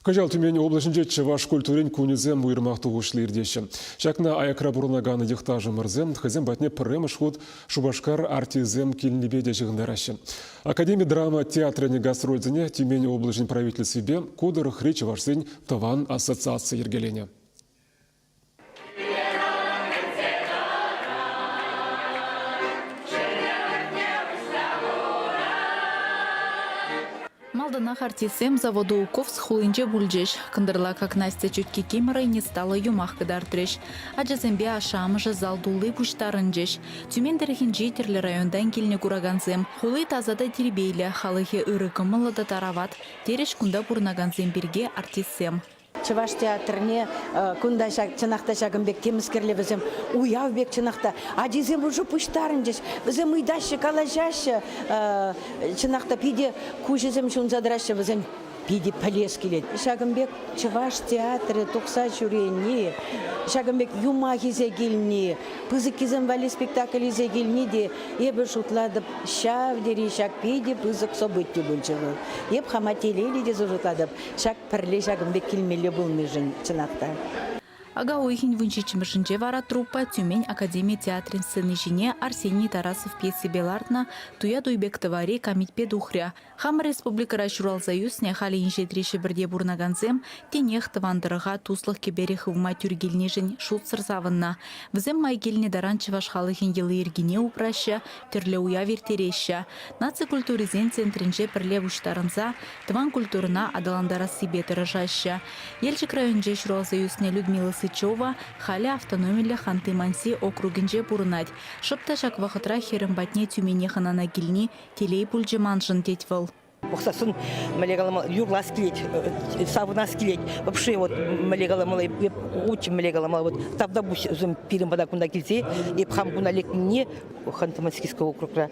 Кӑҫал Тюмень облаҫӗнче чӑваш культурин кунӗсем уйрӑмах тухӑҫлӑ иртеҫҫӗ. Ҫакна аякра пурӑнакан йӑхташӑмӑрсем хӑйсем патне пӗрремӗш хут Шупашкар артисчӗсем килнипе те ҫыхӑнтараҫҫӗ. Академи драма театрӗн гастрольсене Тюмень облаҫӗн правительствипе ку тӑрӑхри чӑвашсен тӑван ассоциаци йӗркеленӗ. Малтанах артистсем Заводоуковск хулинче пулчӗҫ. Кӑнтӑрла как Настя чутки кимӗрӗ не стала юмах кӑтартрӗҫ. Ачасемпе ашшӗ-амӑшӗ зал тулли пуҫтарӑнчӗҫ. Тюмень тӑрӑхӗнчи тӗрлӗ районтан килнӗ куракансем. Хули таса та тирпейлӗ, халӑхӗ ырӑ кӑмӑллӑ та тарават, терӗҫ кунта пурӑнакансем пирки артистсем. Чӑваш театрне кунта ҫак чӑнах та ҫакӑн пек темӗскерле вӗсем уяв пек чӑнах та ачисем уже пуҫтарӑнчӗҫ, вӗсем ыйтаҫҫӗ, калаҫаҫҫӗ. Чӑнах та питӗ куҫӗсем ҫунса тӑраҫҫӗ вӗсен питӗ пӗлес килет. Ҫакӑн пек чӑваш театрӗ тухса ҫӳрени, ҫакӑн пек юмах илсе килни, пысӑккисем валли спектакль илсе килни те эпӗ шутлатӑп, ҫав тери ҫак питӗ пысӑк событи пулчӗ вӑл. Эп хама телейлӗ тесе шутлатӑп. Ҫак пӗрле ҫакӑн пек килмелле пулнишӗн чӑнах та. Ака уйӑхӗн 17-мӗшӗнче вара труппа Тюмень академи театрӗн сцени ҫине Арсений Тарасов пьесипе лартнӑ «Туя туй пек тӑвари» камитпе тухрӗ. Хамӑр республикӑра ҫуралса ӳснӗ, халӗ инҫетри Ҫӗпӗрте пурӑнакансем тинех тӑван тӑрӑха туслӑх кӗперӗ хывма тӳр килнишӗн шутсӑр савӑннӑ. Вӗсем май килнӗ таран чӑваш халӑхӗн йӑли-йӗркине упраҫҫӗ, тӗрлӗ уяв ирттереҫҫӗ. Наци культурисен центрӗнче пӗрле пуҫтарӑнса тӑван культурӑна аталантарассипе тӑрӑшаҫҫӗ. Елчӗк районӗнче ҫуралса ӳснӗ Людмила Сычева халӗ автономиллӗ Ханты-Манси округӗнче пурӑнать. Шӑп та ҫак вӑхӑтра хӗрӗм патне Тюмене хӑнана килни телей пулчӗ маншӑн, тет вӑл. Пӑхсассӑн мӗнле калама, юрлас килет, савӑнас килет. Вообще вот мӗнле каламалла, эп очень мӗнле каламалла, вот тавтапуҫ пирӗн пата кунта килсе, эп хам куна лекнине Ханты-Мансийского округра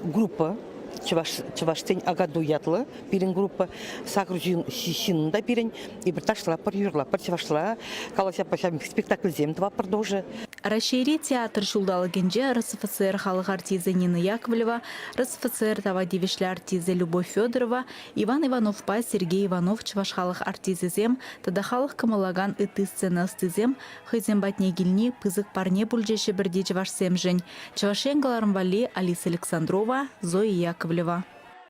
группа чӑваш, чӑвашсен Акатуй ятлӑ пирӗн группа. Сакӑр ҫын та пирӗн. Эпир ташлатпӑр, юрлатпӑр чӑвашла. Калаҫатпӑр ҫав спектакльсем тӑватпӑр тоже. Раҫҫейри театр ҫулталӑкӗнче РСФСР халӑх артисчӗ Нина Яковлева, РСФСР тава тивӗҫлӗ артисчӗ Любовь Федорова, Иван Ивановпа Сергей Иванов чӑваш халӑх артисчӗсем тата халӑх кӑмӑллакан ытти сцена ӑстисем хӑйсем патне килни пысӑк парне пулчӗ Ҫӗпӗрти чӑвашсемшӗн. Чӑваш Ен кӑларӑм валли Алиса Александрова, Зоя Яковлева.